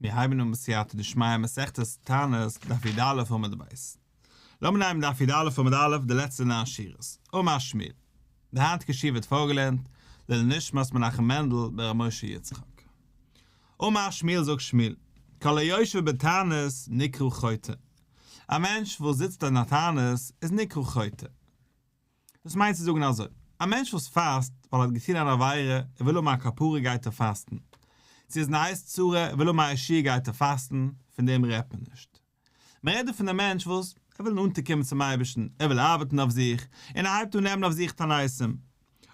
מיר הייבן אן בסייעתא דשמיא מסכת תענית דף י"א עמוד ב'. לאמיר נעמען דף י"א עמוד א' די לעצטע ניין שורות. אמר שמואל. די היינטיגע שיעור ווערט פארגעלערנט לעילוי נשמת מנחם מענדל בן ר' משה יצחק. אמר שמואל זאגט שמואל, כל היושב בתענית נקרא חוטא. א מענטש וואס זיצט אין א תענית איז נקרא חוטא. דאס מיינט צו זאגן אזוי, א מענטש וואס פאסט ווייל ער האט געטון אן עבירה, ער וויל האבן א כפרה גייט ער פאסטן, צו איז אין א עת צרה, ער וויל האבן א ישועה גייט ער פאסטן, פון דעם רעדט מען נישט. מען רעדט דא פון א מענטש וואס ער וויל נאנטער קומען צום אייבערשטן, ער וויל ארבעטן אויף זיך, און ער הייבט אן נעמען אויף זיך תעניתים.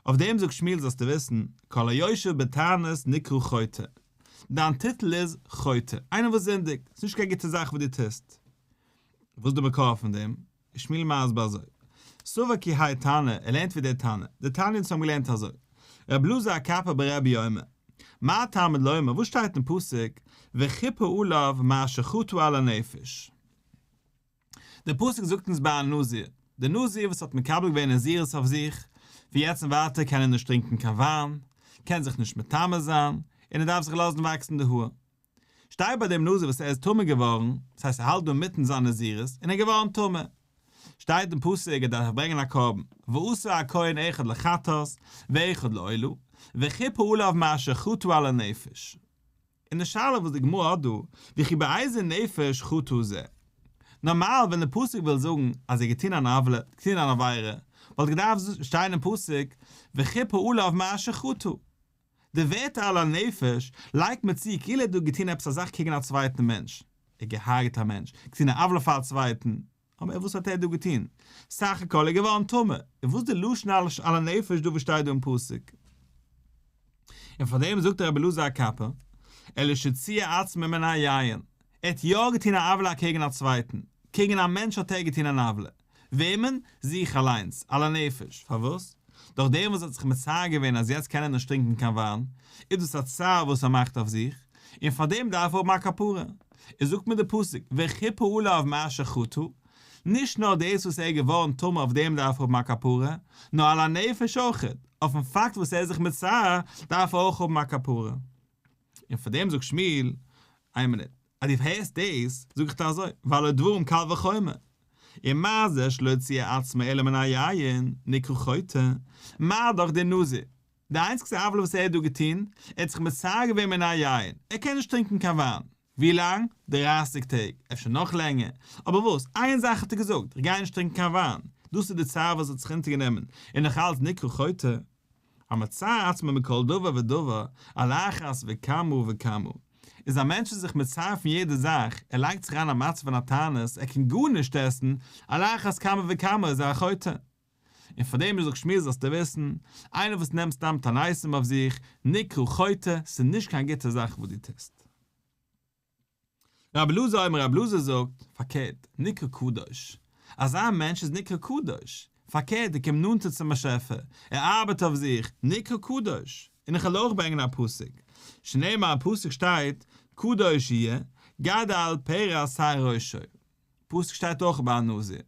אויף דעם זאגט שמואל זאלסטו וויסן, כל היושב בתענית נקרא חוטא. דיין טיטל איז חוטא, איינער וואס זינדיגט, ס'איז נישט קיין גוטע זאך וואס דו טוסט. וואס איז די מקור פון דעם? איז שמואל מסביר אזוי, סבר כי האי תנא, ער לערנט ווי דער תנא, דתניא אונז האבן געלערנט אזוי, רבי אלעזר הקפר ברבי אומר, מה תלמוד לומר, וואס שטייט אין פסוק, וכיפר עליו מאשר חטא על הנפש. דער פסוק זאגט אונז ביי א נזיר, דער נזיר וואס האט מקבל געווען נזירות אויף זיך, פון יעצט און ווייטער קען ער נישט טרינקען קיין וויין, קען זיך נישט מטמא זיין, און ער דארף זיך לאזן וואקסן די האר. שטייט ביי דעם נזיר וואס ער איז טמא געווארן, דאס הייסט ער האלט דא אינמיטן זיין נזירות און ער איז געווארן טמא. שטייט אין פסוק ער דארף ברענגען א קרבן, ועשה הכהן אחד לחטאת ואחד לעולה, וכיפר עליו מאשר חטא על הנפש. און די שאלה וואס די גמרא האט דא, וכי באיזה נפש חטא זה? נארמאל ווען די פסוק וויל זאגן אז ער האט געטון אן עוולה, געטון אן עבירה, וואלט געדארפט שטיין אין פסוק וכיפר עליו מאשר חטא. די ווערטער על הנפש לייגט מען צו כאילו ער האט דא געטון עפעס א זאך קעגן א צווייטן מענטש, ער האט געהארגעט א מענטש, געטון א עוולה פאר א צווייטן, אבער וואס האט ער דא געטון? סך הכל איז געווארן טמא, און וואס די לשון על הנפש דא וואס שטייט דא אין פסוק? און פאר דעם זאגט רבי אלעזר הקפר, אלא שציער עצמו מן היין, ער האט יא געטון א עוולה אקעגן א צווייטן, קעגן א מענטש האט ער געטון אן עוולה, וועמען? זיך אליינס, על הנפש, פארוואס? דורך דעם וואס ער האט זיך מצער געווען אז יעצט קען ער נישט טרינקען קיין וויין, איז דאס א צער וואס ער מאכט אויף זיך, און פאר דעם דארף ער האבן א כפרה. איז זאגט מיר דער פסוק, וכיפר עליו מאשר חטא, נישט נאר דאס וואס ער איז געווארן טמא אויף דעם דארף ער האבן א כפרה, נאר על הנפש אויכעט, אויפן פאקט וואס ער איז זיך מצער, דארף ער אויך האבן א כפרה. און פאר דעם זאגט שמואל, איין מינוט, אז דו הערסט דאס, זאג איך דיר אזוי, והלא דברים קל וחומר. ומה זה שלא ציער עצמו אלא מן היין, נקרא חוטא, מה דאך דער נזיר, די איינציגסטע עוולה וואס ער האט דא געטון, ער האט זיך מצער געווען מן היין, ער קען נישט טרינקען קיין וויין, ווי לאנג? דרייסיג טעג, אפשר נאך לענגער, אבער וואס, איין זאך האט ער געזאגט, איך גיי נישט טרינקען קיין וויין, דאס איז די צער וואס ער האט זיך אונטערגענומען, און נאך אלץ נקרא חוטא. המצער עצמו מכל דבר ודבר, על אחת וכמה וכמה. איז א מענטש איז זיך מצער פון יעדע זאך, ער לייגט זיך אריין א מצב פון א תענית, ער קען גארנישט עסן, על אחת כמה וכמה איז ער א חוטא. און פאר דעם זאגט שמואל זאלסטו וויסן, איינער וואס נעמט סתם תעניתים אויף זיך, נקרא חוטא, ס'איז נישט קיין גוטע זאך וואס דו טוסט. רבי אלעזר אומר רבי אלעזר זאגט, פארקערט, נקרא קדוש. אזא מענטש איז נקרא קדוש. פארקערט, ער קומט נאנטער צום באשעפער, ער ארבעט אויף זיך, נקרא קדוש. און איך וועל אויך ברענגען א פסוק, שנאמר אין פסוק שטייט, קדוש יהיה, גדל פרע שער ראשו. פסוק שטייט אויך ביי א נזיר.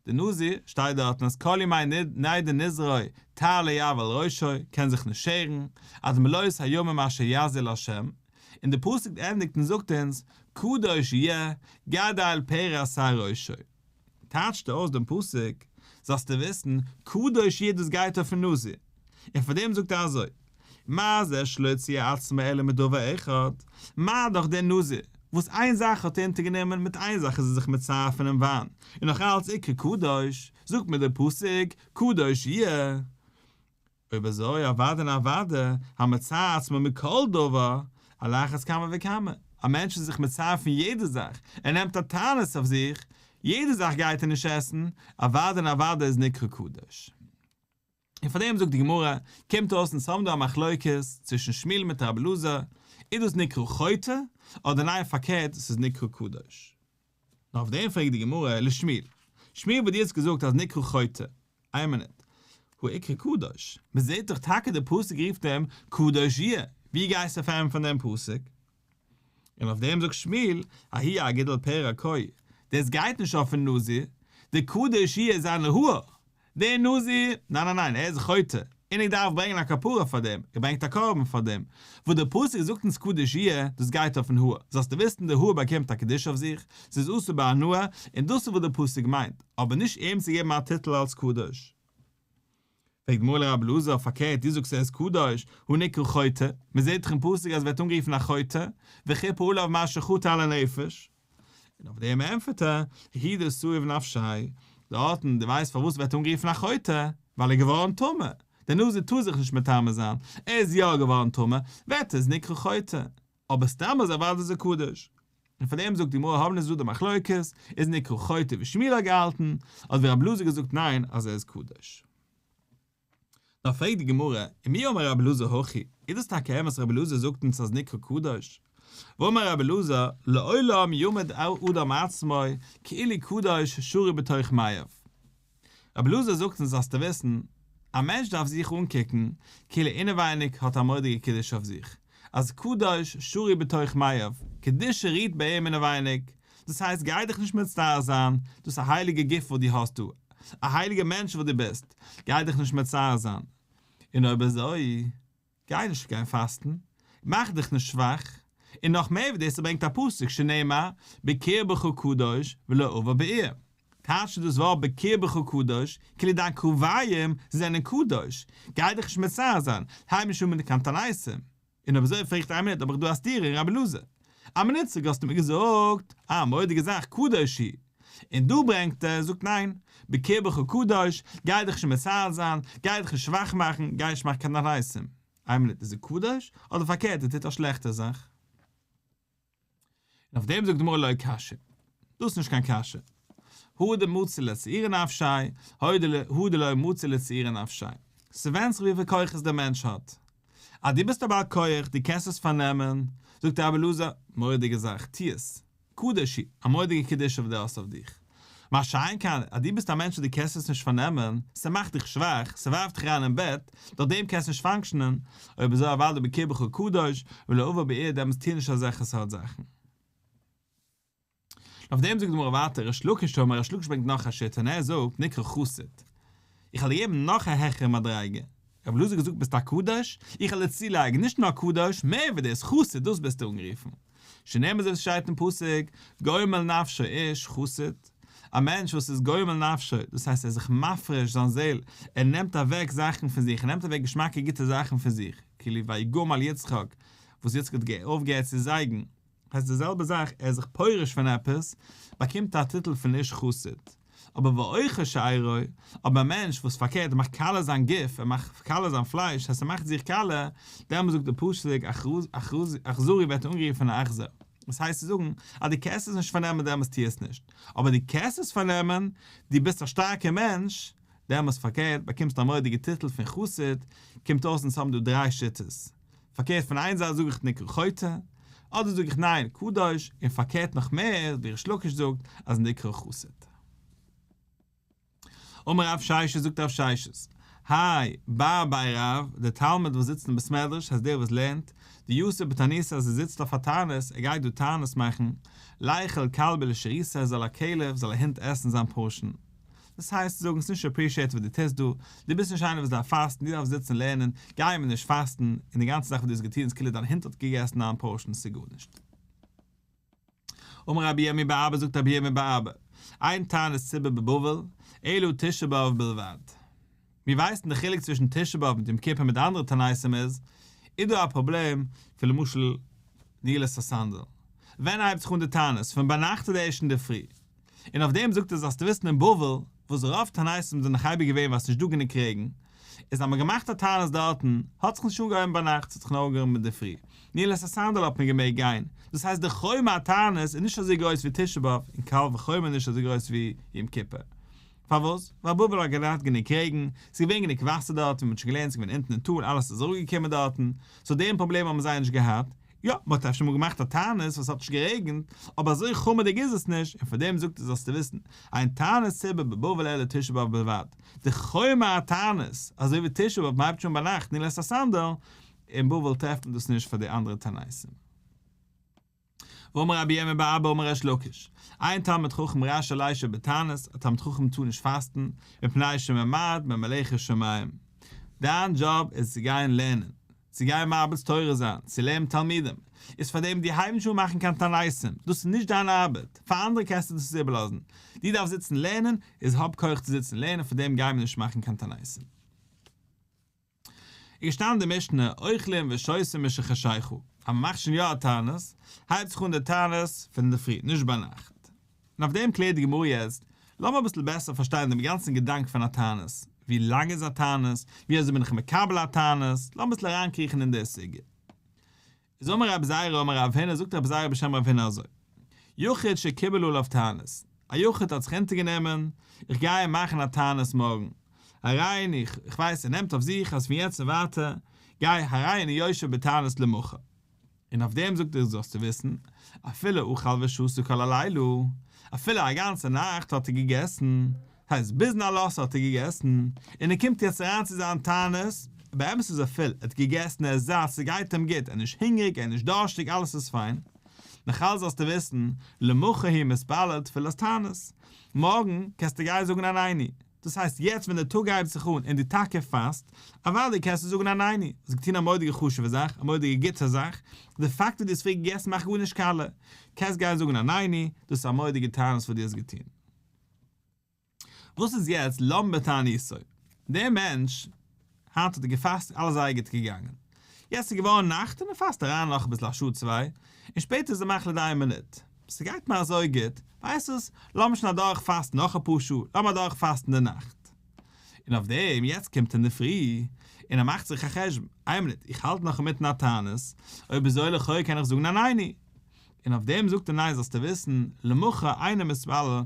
די נזיר שטייט דארטן אז כל ימי נדר נזרו תער לא יעבור על ראשו, קען זיך נישט שערן, עד מלאות הימים אשר יזיר לה', און די פסוק ענדיגט און זאגט אונז, קדוש יהיה, גדל פרע שער ראשו. טייטשט ער אויס דעם פסוק, זאלסטו וויסן, קדוש יהיה דאס גייט אויפן נזיר, און פאר דעם זאגט ער אזוי, מה זה שלא ציער עצמו אלא מדבר אחד, מה דאך דער נזיר, וואס איין זאך האט ער אונטערגענומען, מיט איין זאך איז ער זיך מצער פונעם וויין, און נאך אלץ איקרי קדוש, זאגט מיר דער פסוק, קדוש יהיה. אויב אזוי אוודאי און אוודאי, המצער עצמו מכל דבר, על אחת כמה וכמה, א מענטש איז זיך מצער פון יעדע זאך, ער נעמט א תענית אויף זיך, יעדע זאך גייט ער נישט עסן, אוודאי און אוודאי איז נקרא קדוש. און פאר דעם זאגט די גמרא, קומט אויס אונז האבן דא א מחלוקת צווישן שמואל מיט רבי אלעזר, איז דאס נקרא חוטא, אדער ניין פארקערט עס איז נקרא קדוש. נאר אויף דעם פרעגט די גמרא, לשמואל, שמואל וואס דו האסט געזאגט אז נקרא חוטא, איין מינוט, הא איקרי קדוש, מען זעט דאך טאקע די פסוק רופט אים קדוש יהיה, ווי גייסטו פארענטפערן דעם פסוק? און אויף דעם זאגט שמואל, ההוא אגידול פרע קאי, דאס גייט נישט אויפן נזיר, די קדוש יהיה איז זיינע האר, דער נזיר, ניין ניין ניין, ער איז חוטא. און איך דארף ברענגען א כפרה פאר דעם, ער ברענגט א קרבן פאר דעם, וואס דער פסוק זאגט אונז קדוש יהיה, דאס גייט אויפן האר, זאלסטו וויסן די האר באקומט א קדושה אויף זיך, ס'איז אסור בהנאה, און דאס איז וואס דער פסוק מיינט, אבער נישט אים צו געבן א טיטל אלס קדוש. פרעגט די גמרא לרבי אלעזר, פארקערט דו זאגסט ער איז קדוש, הא נקרא חוטא, מען זעט דאך אין פסוק אז ער ווערט אנגערופן א חוטא, וכיפר עליו מאשר חטא על הנפש. און אויף דעם ענטפערט ער, הוא דסאיב נפשיה, דארטן, דו ווייסט פארוואס ווערט אנגערופן א חוטא? ווייל ער איז געווארן טמא, דער נזיר טאר זיך נישט מטמא זיין, ער איז יא געווארן טמא, ווערט ער איז נקרא חוטא, אבער סתם אזוי אוודאי איז ער קדוש. און פאר דעם זאגט די גמרא האבן אונז דא די מחלוקת, איז נקרא חוטא ווי שמואל האט געהאלטן, אדער ווי רבי אלעזר געזאגט ניין אז ער איז קדוש. דאן פרעגט די גמרא, ומי אמר רבי אלעזר הכי, איז דאס טאקע אמת רבי אלעזר זאגט אונז אז נקרא קדוש? והאמר רבי אלעזר, לעולם ימוד אדם עצמו כאילו קדוש שרוי בתוך מעיו. רבי אלעזר זאגט אונז זאלסטו וויסן, א מענטש דארף זיך אנקוקן כאילו אינעווייניג האט א מורא'דיגע קדושה אויף זיך, אז קדוש שרוי בתוך מעיו, קדושה רוהט ביי אים אינעווייניג, דאס הייסט גיי דיך נישט מצטער זיין, דאס איז א הייליגע גוף וואס דו האסט דא, א הייליגע מענטש וואס דו ביסט, גיי דיך נישט מצער זיין, און אויב אזוי, גיי נישט גיין פאסטן, מאך דיך נישט שוואך, און נאך מער ווי דאס ס'ברענגט א פסוק שנאמר בקרבך קדוש ולא עבר בעיר, טייטשט דאס ווארט בקרבך קדוש, כאילו דיין קרובים זענען קדוש, גיי דיך נישט מצער זיין, הייב נישט אן מיט קיין תעניתים. און אויב אזוי פרעגט איין מינוט האב איך דא א סתירה אין רבי אלעזר. א מינוט צוריק האסטו מיר געזאגט א מורא'דיגע זאך קדוש הוא. און דא ברענגט ער זאגט ניין, בקרבך קדוש, גיי דיך נישט מצער זיין, גיי דיך נישט שוואך מאכן, גיי נישט מאכן קיין תעניתים. איין מינוט איז ער קדוש אדער פארקערט ער טוט א שלעכטע זאך? און אויף דעם זאגט די גמרא לא קשיא, דאס איז נישט קיין קשיא, הא דמצי לצעורי נפשיה, הא דלא מצי לצעורי נפשיה, ס'ווענדט זיך וויפיל כוחות דער מענטש האט, אז דו ביסט א בעל כח, דו קענסט עס פארנעמען, זאגט רבי אלעזר, מורא'דיגע זאך, טו עס, קדוש הוא, א מורא'דיגע קדושה וואס דו האסט אויף דיך. מה שאין כן, אז דו ביסט א מענטש וואס דו קענסט עס נישט פארנעמען, ס'מאכט דיך שוואך, ס'ווארפט דיך אריין אין בעט, דורך דעם קענסטו נישט functionען, אויב אזוי אוודאי בקרבך קדוש, ולא עבר בעיר דעמאלטס טו נישט אזעלכע סארט זאכן. אויף דעם זאגט די גמרא ווייטער, ריש לקיש אמר, ריש לקיש ברענגט נאך א שיטה און ער זאגט, נקרא חסיד. איך וועל דיר געבן נאך א העכערע מדריגה. רבי אלעזר האט געזאגט ביסט א קדוש, איך וועל דיר צולייגן, נישט נאר קדוש, מער ווי דאס, חסיד, דאס ביסטו אנגערופן. שנאמר אזוי ווי ס'שטייט אין פסוק, גומל נפשו איש חסיד, א מענטש וואס איז גומל נפשו, דאס הייסט ער איז זיך מפריש זיין זעהל, ער נעמט אוועק זאכן פון זיך, ער נעמט אוועק געשמאקע גוטע זאכן פון זיך, כאילו ויגמל יצחק, וואס יצחק האט אויפגעהערט צו זייגן, הייסט די זעלבע זאך, ער איז זיך פורש פון עפעס, באקומט ער א טיטל פון איש חסיד. אבער ועוכר שארו, אבער א מענטש וואס פארקערט ער מאכט קאלע זיין גוף, ער מאכט קאלע זיין פלייש, הייסט ער מאכט זיך קאלע, דעמאלט זאגט דער פסוק אכזרי ווערט אנגערופן א אכזר. דאס הייסט צו זאגן, אז דו קענסט עס נישט פארנעמען דעמאלטס טו עס נישט, אבער דו קענסט עס פארנעמען, דו ביסט א שטארקער מענטש, דעמאלטס פארקערט באקומסטו א מורא'דיגע טיטל פון חסיד, קומט אויס אונז האבן דא דריי שיטות, פארקערט פון איין זייט זאג איך נקרא חוטא, אדער זאג איך ניין קדוש, און פארקערט נאך מער ווי ריש לקיש זאגט אז נקרא חסיד. אמר רב ששת זאגט רב ששת, האי בר בי רב, דער תלמיד וואס זיצט אין בית מדרש הייסט דער וואס לערנט, דיתיב בתעניתא אז ער זיצט אויף א תענית, ער גייט דא תענית מאכן, ליכול כלבא לשירותיה זאל א כלב, זאל א הונט עסן זיין portion. דאס הייסט צו זאגן ס'נישט appreciated וואס דו טוסט דא, דו ביסט נישט איינער וואס דארף פאסטן, דו דארפסט זיצן לערנען, גיי מיר נישט פאסטן, און די גאנצע זאך וואס דו האסט געטון איז כאילו דיין הונט האט געגעסן דיין portion, ס'איז גארנישט. אמר רבי ירמי' בר אבא זאגט רבי ירמי' בר אבא, אין תענית ציבור בבבל, אלא תשעה באב בלבד. מיר ווייסן די חילוק צווישן תשעה באב מיט יום כיפור מיט אנדערע תעניתים איז, איז דא א פראבלעם פון למשל נעילת הסנדל, ווען הייבט זיך אן די תענית, פון ביינאכט אדער ערשט אינדערפרי? און אויף דעם זאגט ער זאלסטו וויסן אין בבל וואס רוב תעניתים זענען נאך אייביג געווען ווייל ס'נישט דא גענוג רעגן, איז אז מ'האט געמאכט א תענית דארטן האט זיך נישט אנגעהויבן ביינאכט ס'האט זיך נאר אנגעהויבן אינדערפרי, נעילת הסנדל האט מען געמעגט גיין, דאס הייסט די חומר התענית איז נישט אזוי גרויס ווי תשעה באב און קל וחומר נישט אזוי גרויס ווי יום כיפור. פארוואס? ווייל בבל האט געהאט גענוג רעגן, ס'איז געווען גענוג וואסער דארט, ווי מ'האט שוין געלערנט ס'איז געווען אונטן אין טאל אלעס איז אראפגעקומען דארטן, so דעם פראבלעם האבן זיי נישט געהאט, יא, מ'האט אפשר אמאל געמאכט א תענית וואס האט נישט גערעגנט, אבער אזוי חמור'דיג איז עס נישט, און פאר דעם זאגט ער זאלסטו וויסן, אין תענית ציבור בבבל אלא תשעה באב בלבד, די חומר התענית, אזוי ווי תשעה באב מ'הייבט שוין ביינאכט נעילת הסנדל, אין בבל טרעפט מען דאס נישט פאר די אנדערע תעניתים. ואמר רבי ירמי' בר אבא אמר ריש לקיש, אין תלמיד חכם רשאי לישב בתענית, א תלמיד חכם טאר נישט פאסטן, מפני שממעט במלאכת שמים. דיין דזשאב איז צו גיין לערנען, צו גיין מרביץ תורה זיין, צו לערנען תלמידים, איז פאר דעם דו הייב נישט אן מאכן קיין תעניתים, דאס איז נישט דיין ארבעט, פאר אנדערע קענסטו דאס איבערלאזן, דו דארפסט זיצן לערנען, איז האב כח צו זיצן לערנען, פאר דעם גייען מיר נישט מאכן קיין תעניתים. איז געשטאנען די משנה, אוכלים ושותים משחשיכה, אז מען מאכט שוין יא א תענית, הייבט זיך אן די תענית פון אינדערפרי, נישט ביינאכט. און אויף דעם קלערט די גמרא יעצט, לאמיר אביסל בעסער פארשטיין דעם גאנצן געדאנק פון א תענית, ווי לאנג איז א תענית, ווי אזוי בין איך מקבל א תענית, לאמיר אביסל אריינקריכן אין די סוגיא. איז אמר רבי זירא אמר רב הונא זאגט רבי זירא בשם רב הונא אזוי, יחיד שקיבל עליו תענית, א יחיד האט זיך אונטערגענומען, איך גיי מאכן א תענית מארגן, הרי אני, איך ווייס ער נעמט אויף זיך אז פון יעצט און ווייטער גיי הרי אני יושב בתענית למחר. און אויף דעם זאגט ער זאלסטו וויסן, אפילו אכל ושתה כל הלילה, אפילו א גאנצע נאכט האט ער געגעסן, הייסט ביזן עלות האט ער געגעסן, און ער קומט יעצט אריין צו זיין תענית, באמת איז ער פול, ער האט געגעסן, ער איז זאט, ס'גייט אים גוט, ער איז נישט הונגעריג, ער איז נישט דארשטיג, אלעס איז פיין. נאכאלץ זאלסטו וויסן, למחר הוא מתפלל תפילת תענית, מארגן קענסטו גיין זאגן עננו, דאס הייסט יעצט ווען דער טאג הייבט זיך אן און דו טאקע פאסט, אוודאי קענסטו זאגן עננו, האסט געטון א מורא'דיגע חשוב'ע זאך, א מורא'דיגע גוטע זאך, די פאקט וואס דו האסט פריער געגעסן מאכט גארנישט קאליע, קענסט גיין זאגן עננו, דאס איז א מורא'דיגע תענית וואס דו האסט געטון. וואס איז יעצט לן בתעניתו? דער מענטש, היינט האט ער געפאסט אלעס זייער גוט געגאנגען, יעצט איז געווארן נאכט און ער פאסט אריין נאך אביסל א שעה צוויי, און שפעטער איז ער מחליט איין מינוט, ס'גייט מיר אזוי גוט, ווייסט וואס, לאמיר שוין אדורך פאסטן נאך אפאר שעה, לאמיר אדורך פאסטן די נאכט. און אויף דעם, יעצט קומט אינדערפרי, און ער מאכט זיך א חשבון, איין מינוט, איך האלט נאך אינמיטן א תענית, אויב אזוי לכאו' קען איך זאגן עננו. און אויף דעם זאגט ער ניין זאלסטו וויסן, למחר אינו מתפלל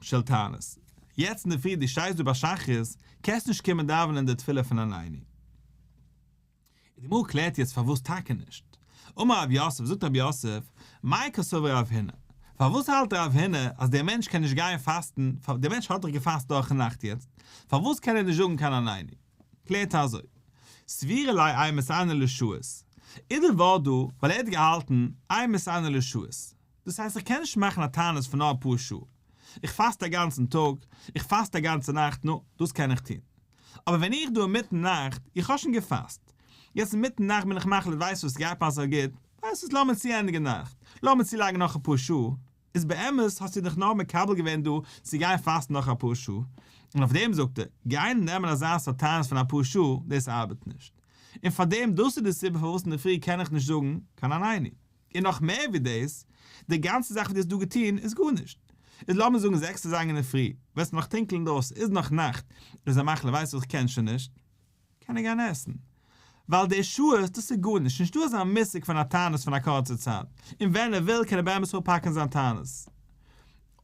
של תענית. יעצט אינדערפרי דו שטייסט דא ביי שחרית, קענסט נישט קומען דאווענען די תפילה פון עננו. די גמרא קלערט יעצט פארוואס טאקע נישט? אמר רב יוסף, זאגט רב יוסף, מאי קסבר רב הונא? פארוואס האלט רב הונא אז דער מענטש קען נישט גיין פאסטן, דער מענטש האט דאך געפאסט דורכן נאכט יעצט, פארוואס קען ער נישט זאגן קיין עננו? קלערט ער אזוי, סבירא ליה אין מתענין לשעות, איז די ווארט דא ווייל ער האט געהאלטן אין מתענין לשעות, דאס הייסט איך קען נישט מאכן א תענית פון נאר אפאר שעה, איך פאסט א גאנצן טאג, איך פאסט א גאנצע נאכט, נו, דאס קען איך טון. אבער ווען איך דא אינמיטן נאכט, איך האב שוין געפאסט, יעצט אינמיטן נאכט בין איך מחליט ווייסט וואס ס'גייט מיר אזוי גוט, ווייסט וואס לאמיר צוענדיגן נאכט, לאמיר צולייגן נאך אפאר שעה, איז באמת האסטו דיך נאר מקבל געווען דא צו גיין פאסטן נאך אפאר שעה, און אויף דעם זאגט ער, גיין נעמען אזא סארט תענית פון אפאר שעה, דאס ארבעט נישט. און פארדעם דאס איז די סיבה פארוואס אינדערפרי קען איך נישט זאגן קיין עננו. און נאך מער ווי דאס, די גאנצע זאך וואס דו האסט דא געטון איז גארנישט. איז לאמיר זאגן זעקס אזייגער אינדערפרי, ווען ס'איז נאך טונקל אינדרויסן, איז נאך נאכט, איז ער מחליט ווייסט וואס איך קען שוין נישט, קען ער גיין עסן. ווייל די שעות, דאס איז גארנישט, נישטא אזא מושג פון א תענית פון א קורצע צייט, און ווען ער וויל קען ער באמת אפהאקן זיין תענית.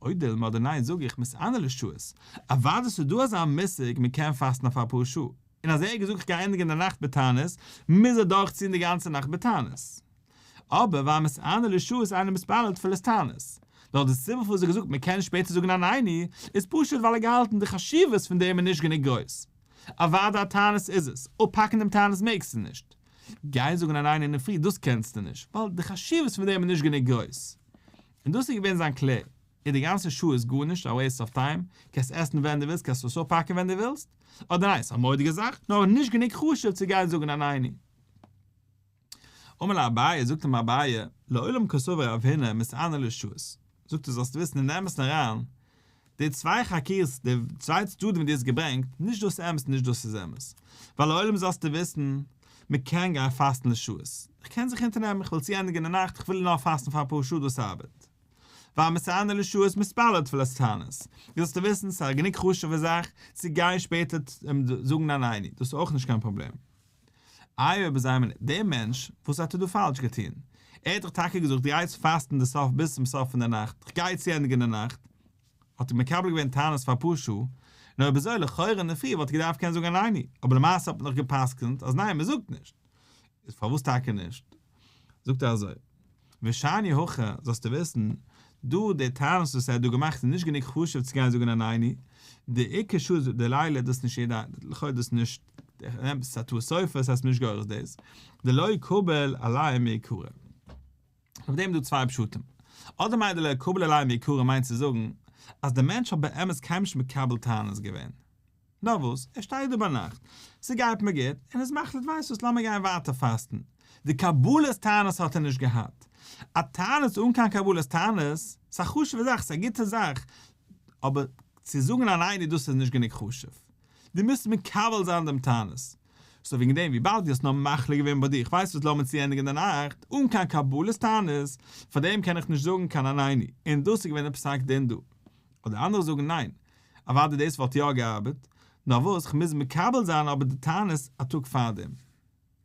או דילמא אדער ניין זאג איך מתענה לשעות, אוודאי ס'איז דא אזא מושג מ'קען פאסטן אויף אפאר שעה, און אז ער האט געזאגט איך גיי ענדיגן די נאכט בתענית, מוז ער דורכציען די גאנצע נאכט בתענית. אבער והמתענה לשעות אינו מתפלל תפילת תענית. נאר די סיבה פארוואס ער האט געזאגט מען קען שפעטער זאגן עננו, איז פשוט ווייל ער האט געהאלטן די חשיבות פון דעם איז נישט גענוג גרויס. אוודאי א תענית איז עס, אפהאקן דעם תענית מעגסטו נישט. גיין זאגן עננו אינדערפרי דאס קענסטו נישט, ווייל די חשיבות פון דעם איז נישט גענוג גרויס. און דאס איז געווען זיין קלער. איז די גאנצע שעה איז גארנישט, א waste of time, קענסט עסן ווען דו ווילסט, קענסט עס אפהאקן ווען דו ווילסט, אדער ניין, ס'איז א מורא'דיגע זאך, נאר נישט גענוג חשוב צו גיין זאגן עננו. אמר ליה אביי, זאגט אים אביי, לעולם קסבר רב הונא מתענה לשעות, זאגט ער זאלסט וויסן אין אמת'ן אריין, די צוויי חקירות, די צוויי צדדים וואס דו האסט געברענגט, נישט דאס איז אמת נישט דאס איז אמת, ווייל לעולם זאלסטו וויסן, מען קען גיין פאסטן לשעות, איך קען זיך אונטערנעמען, איך וויל צוענדיגן די נאכט, איך וויל נאר פאסטן פאר אפאר שעה דאס ארבעט. והמתענה לשעות מתפלל תפילת תענית, זאלסטו וויסן ס'איז א גענוג חשוב'ע זאך צו גיין שפעטער זאגן עננו, דאס איז אויך נישט קיין פראבלעם. איי אויב איז איינער דער מענטש, וואס האט ער דא פאלש געטון? ער האט דאך טאקע געזאגט גיי יעצט פאסטן די סוף ביז צום סוף פון די נאכט, איך גיי צוענדיגן די נאכט, האט ער מקבל געווען תענית פאר אפאר שעה, און אויב אזוי לכאורה אינדערפרי וואלט ער געדארפט קענען זאגן עננו, אבער למעשה האט מען דאך גע'פסק'נט אז ניין מען זאגט נישט. איז פארוואס טאקע נישט? זאגט ער אזוי, ושאני הכא, זאלסטו וויסן, דא די תענית וואס ער האט דא געמאכט איז נישט גענוג חשוב צו גיין זאגן עננו, די עיקר שעות דליליא דאס נישט יעדע, לכאו' דאס נישט, ס'איז א טעות סופר, ס'הייסט נישט גורס דאס, דלא קביל עליה מעיקרא. אויף דעם איז דא צוויי פשטים. אדער מיינט דלא קביל עליה מעיקרא מיינט צו זאגן, אז דער מענטש האט באמת קיינמאל נישט מקבל תענית געווען. נאר וואס, ער שטייט דא ביינאכט, ס'גייט מיר גוט, און ער איז מחליט ווייסט וואס לאמיר גיין ווייטער פאסטן. די קבלת תענית האט ער נישט געהאט. א תענית אן קיין קבלת תענית, ס'איז א חשוב'ע זאך, ס'איז א גוטע זאך, אבער צו זאגן עננו דאס איז נישט גענוג חשוב. דו מוזט מקבל זיין דעם תענית. סאו וועגן דעם וויבאלד דו האסט נאר מחליט געווען ביי דיך ווייסט וואס לאמיר צוענדיגן די נאכט אן קיין קבלת תענית, פאר דעם קען איך נישט זאגן קיין עננו, און דאס איז געווען די פסק דין דא. אדער אנדערע זאגן ניין, אוודאי דאס וואלט יא געארבעט, נאר וואס כ'מוז מקבל זיין אבער די תענית א טאג פארדעם.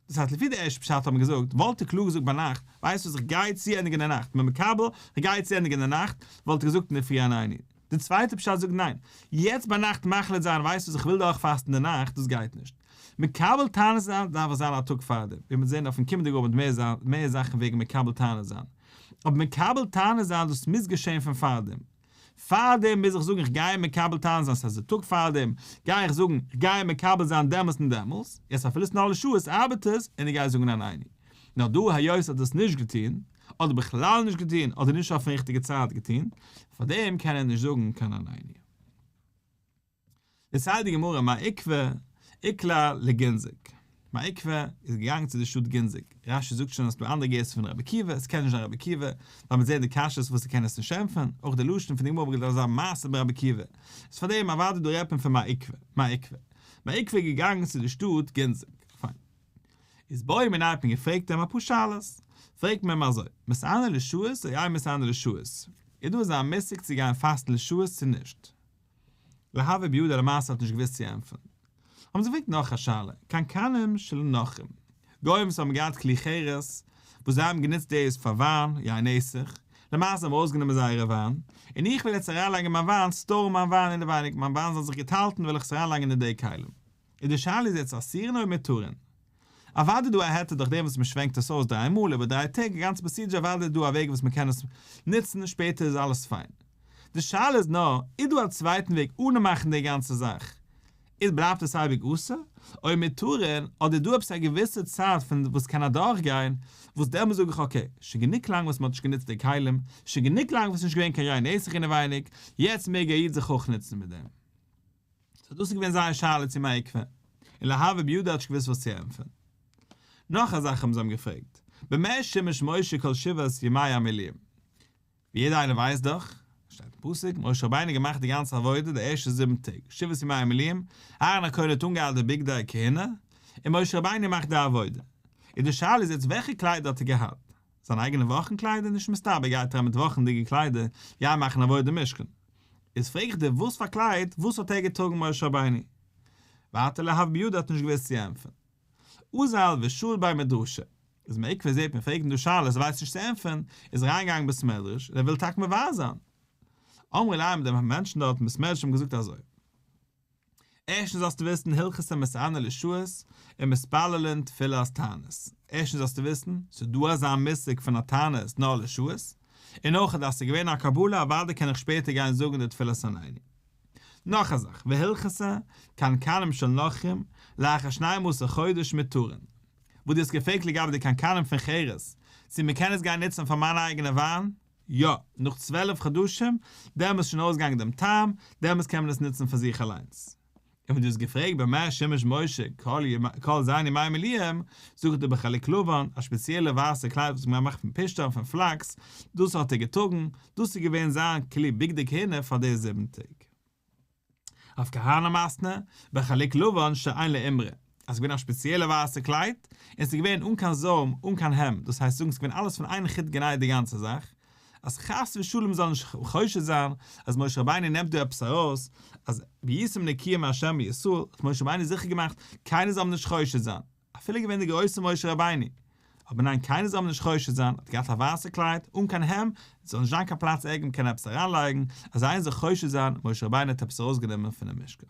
דאס הייסט לפי די ערשטע פשט האט מען געזאגט, וואלט ער קלאר געזאגט ביינאכט, ווייסט וואס איך גיי צוענדיגן די נאכט, כ'בין מקבל, כ'גיי צוענדיגן די נאכט, וואלט ער געזאגט אינדערפרי עננו. די צווייטע פשט זאגט ניין, יעצט ביינאכט מחליט זיין ווייסט וואס איך וויל דורך פאסטן די נאכט, דאס גייט נישט. מקבל תענית זיין דארף איך זיין א טאג פארדעם, ווי מ'וועט זען אויפן קומענדיגע עמוד מער זאכן וועגן מקבל תענית זיין. אבער מקבל תענית זיין דאס מוז געשען פון פארדעם. פארדעם מוז איך זאגן איך גיי מקבל תענית זיין ס'הייסט די טאג פארדעם גיי איך זאגן איך גיי מקבל זיין דעמאלס און דעמאלס, יעצט אפילו ס'נאר לשעות ארבעט עס און איך גיי זאגן עננו. נאר דא היות האט עס נישט געטון, אדער בכלל נישט געטון, אדער נישט אויפן ריכטיגע צייט געטון, פארדעם קען ער נישט זאגן קיין עננו. דערציילט די גמרא מר עוקבא איקלע לגינזק, מר עוקבא איז געגאנגען צו די שטאט גינזק, רש"י זאגט שוין אז ס'דא אנדערע גירסא פון רבי עקיבא, עס קען נישט זיין רבי עקיבא, ווייל מ'וועט זען די קשיות וואס ער קען עס נישט ענטפערן, אויך די לשון פון די גמרא וואלט געדארפט זיין מעשה ברבי עקיבא, איז פאר דעם אוודאי דא רעדט מען פון מר עוקבא, מר עוקבא, מר עוקבא איז געגאנגען צו די שטאט גינזק, פיין. איז בעו מיניה האט מען געפרעגט אים אפאר שאלות, פרעגט מען אים אזוי, מתענה לשעות או אין מתענה לשעות, איז דא אזא מושג צו גיין פאסטן לשעות צו נישט? לא הוה בידיה למעשה האט נישט געוואוסט צו ענטפערן. האבן זיי געפרעגט נאך א שאלה, קנקנים של נכרים, גוים וואס האבן געהאט כלי חרס, וואס זיי האבן גענוצט דאס פאר וויין, יין נסך, למעשה האבן ארויסגענומען זייערע וויין, און איך וויל יעצט אריינלייגן מיין וויין, סטארן מיין וויין אינעווייניג, מיין וויין זאל זיך גוט האלטן וויל איך עס אריינלייגן אין די כלים. און די שאלה איז יעצט אסורין או מותרין? אוודאי דא א היתר דורך דעם וואס מען שווענקט עס אויס דריי מאל איבער דריי טעג, א גאנצע פראסידזשער אוודאי איז דא א וועג וואס מען קען עס נוצן שפעטער איז אלעס פיין. די שאלה איז נאר, איז דא א צווייטן וועג אנע מאכן די גאנצע זאך? איז בלייבט עס אייביג אסור? או מותרין, אדער איז דא עפעס א געוויסע צייט פון וואס קען אדורך גיין, וואס דעמאלס זאג איך okay, שוין גענוג לאנג וואס מען האט נישט גענוצט די כלים, שוין גענוג לאנג וואס ס'איז נישט געווען קיין יין נסך אינעווייניג, יעצט מעג א איד זיך אויך נוצן מיט דעם. so דאס איז געווען זייער שאלה צו מר עוקבא, און לא הוה בידיה האט נישט געוואוסט וואס צו ענטפערן. נאך א זאך האבן זיי אים געפרעגט, במה שימש משה כל שבעת ימי המילואים? ווי יעדער איינער ווייסט דאך, שטייט אין פסוק, משה רבינו האט געמאכט די גאנצע עבודה די ערשטע זיבן טעג, שבעת ימי המילואים, אהרן הכהן האט אנגעהאט די בגדי כהונה, און משה רבינו מאכט די עבודה. און די שאלה איז יעצט וועלכע קליידער האט ער געהאט? זיין אייגענע וואכן קליידער? נישט מסתבר גייט ער מיט וואכנדיגע קליידער גיין מאכן עבודה משכן. איז פרעג איך דיר וואס פאר קלייד וואס האט ער געטראגן משה רבינו? ווייטער לא הוה בידיה האט נישט געוואוסט צו ענטפערן. אזל ושאיל בי מדרשא. איז מר עוקבא זעט מען פרעגט אים דא שאלות ער ווייסט נישט צו ענטפערן, איז אריינגעגאנגען בית מדרש און ער וויל טאקע מבאר זיין. אמרו ליה האבן די מענטשן דארט אין בית מדרש אים געזאגט אזוי. ערשטנס זאלסטו וויסן הלכתא מתענין לשעות ומתפללין תפילת תענית, ערשטנס זאלסטו וויסן, ס'איז דא אזא מושג פון א תענית נאר לשעות, און אויך אז ס'איז געווען א קבלה אוודאי קען איך שפעטער גיין זאגן די תפילת עננו. נאך א זאך, והלכתא, קנקנים של נכרים, לאחר שנים עשר חודש מותרין. וואס דו האסט געפרעגט לגבי די קנקנים פון חרס, צו מ'קען עס גיין נוצן פאר מיין אייגענע וויין, יא, נאך 12 חדשים, דעמאלס איז שוין אויסגעגאנגען דעם טעם, דעמאלס קען מען עס נוצן פאר זיך אליינס. און ווען דו האסט געפרעגט במה שימש משה כל ז' ימי מילואים, זאגט ער בחלוק לבן, א שפעציעלע ווייסע קלייד וואס מען מאכט פון פשתן פון פלאקס, דאס האט ער געטראגן, דאס איז געווען זיין כלי בגדי כהונה פאר די זיבן טעג. רב כהנא מתני, בחלוק לבן שאין לו אימרה, אז ס'איז געווען א שפעציעלע ווייסע קלייד, און ס'איז געווען אן קיין זוים, אן קיין העמד, דאס הייסט זאגן ס'איז געווען אלעס פון איין חוט גענייט די גאנצע זאך, אז חס ושלום מ'זאל נישט חושד זיין אז משה רבינו נעמט דא עפעס ארויס, אז והייתם נקיים מה' מישראל, האט משה רבינו זיכער געמאכט קיינער זאל אים נישט חושד זיין. אפילו געווען די גרויסע משה רבינו, אבער ניין קיינער זאל אים נישט חושד זיין, האט געהאט א ווייסע קלייד, אן קיין העמד, עס זאל נישט זיין קיין פלאץ ערגעץ מ'קען עפעס אריינלייגן, אז איינער זאל חושד זיין, משה רבינו האט עפעס ארויסגענומען פונעם משכן.